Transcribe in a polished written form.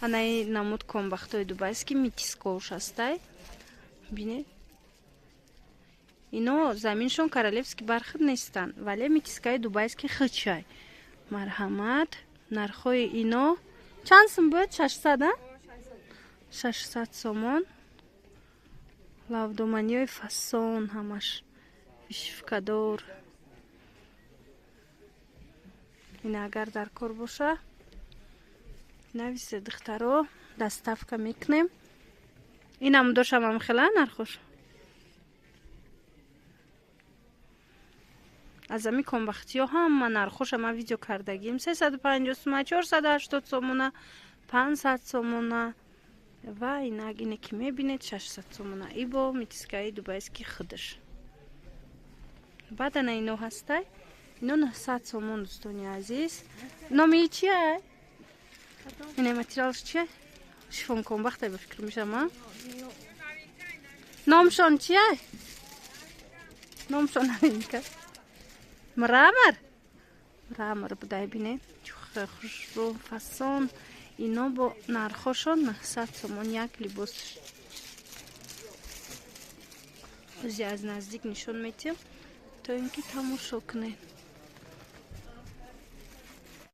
Анаи намуд комбахтои дубайский метискош ҳастай. Бинед, ино заминшон королевский бархат нестанд, вале метискаи дубайский хичай. Марҳамат, нархҳои ино чанд сум буд? 600, а? 600 сомон. Лавдоманиҳои фасон, ҳамаш вишивкадор. Ина агар дар кор боша, нависе, духтаро, доставка мекунем. Инам дошам амхела нархош. Аз ами комбахтиҳо ҳама нархоша ман видео кардагим: 350 сума, 480 сомона, 500 сомона ва инак ине ки мебинед, 600 сомона. Ибо метискаи дубайский худаш. Баъд ана ино ҳастай, ино 900 сомон, дӯстони азиз. Номи чия? Ине материалш чия? Шифон комбахтай ба фикр мешам, а? Номшон чия? Номшон наминка. Мрамор, мрамор будай. Бинед, хушрӯ, фасон. Ино бо нархошон 900 сомон як либос. Ози аз наздик нишон метиҳам, то ин ки тамошо кунед.